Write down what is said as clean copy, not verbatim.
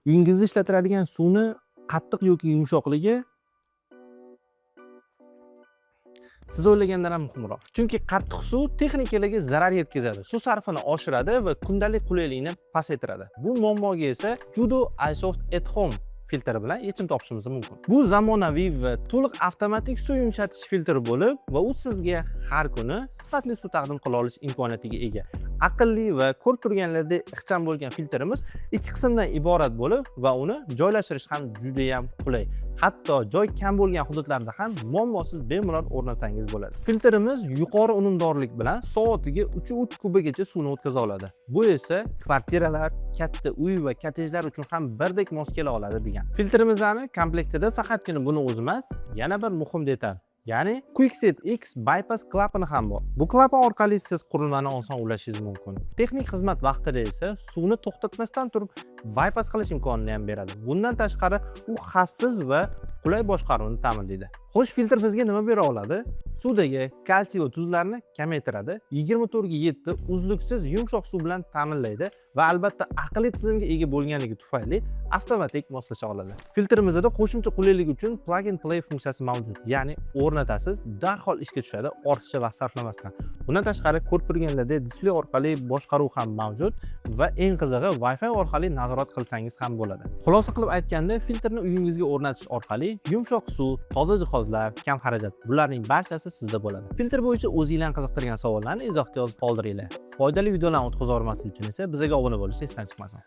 Uyingizda ishlatiladigan suvni qattiq yoki yumshoqligi siz o'ylagandan ham muhimroq. Chunki qattiq suv texnikalarga zarar yetkazadi, suv sarfini oshiradi va kundalik qulaylikni pasaytiradi. Bu muammoga esa Judo iSoft at Home filtri bilan yechim topishimiz mumkin. Bu zamonaviy va to'liq avtomatik suv yumshatish filtri bo'lib va u sizga har kuni sifatli suv taqdim qila olish imkoniyatiga ega. Aqlli va ko'rib turganlaridek ixcham bo'lgan filtrimiz ikki qismdan iborat bo'lib va uni joylashtirish ham juda ham qulay. Hatto joy kam bo'lgan hududlarda ham muammosiz bemalol o'rnatsangiz bo'ladi. Filtrimiz yuqori unumdorlik bilan soatiga 3,3 kubagacha suvni o'tkaza oladi. Bu esa kvartiralar, katta uy va kottejlar uchun ham birdek mos kela oladi degan. Filtrimizni komplektida faqatgina buni o'zi emas, yana bir muhim detal, ya'ni QuickSet X bypass klapani ham bor. Bu klapan orqali siz qurilmani oson ulashingiz mumkin. Texnik xizmat vaqtida esa suvni to'xtatmasdan turib bypass qilish imkonini ham beradi. Bundan tashqari, u xavfsiz va qulay boshqaruvni ta'minlaydi. Xo'sh, filtr bizga nima bera oladi? Suvdagi kalsiy va tuzlarni kamaytiradi, 24 ga 7 uzluksiz yumshoq suv bilan ta'minlaydi va albatta aqlli tizimga ega bo'lganligi tufayli avtomatik moslasha oladi. Filtrimizda qo'shimcha qulaylik uchun plug and play funksiyasi mavjud, ya'ni o'rnatasiz, darhol ishga tushadi, ortiqcha vaqt sarflamasdan. Bundan tashqari, ko'rib turganlardek displey orqali boshqaruv ham mavjud va eng qizig'i, Wi-Fi orqali nazorat qilsangiz ham bo'ladi. Xulosa qilib aytganda, filtrni uyingizga o'rnatish orqali yumshoq suv, toza jihozlar, kam xarajat, bularning barchasi sizda bo'ladi. Filtr bo'yicha o'zinglarni qiziqtirgan savollarni izohda yozib qoldiringlar. Foydali videolarni o'tkazib yubormaslik uchun esa bizga obuna bo'lish esdan chiqmasin.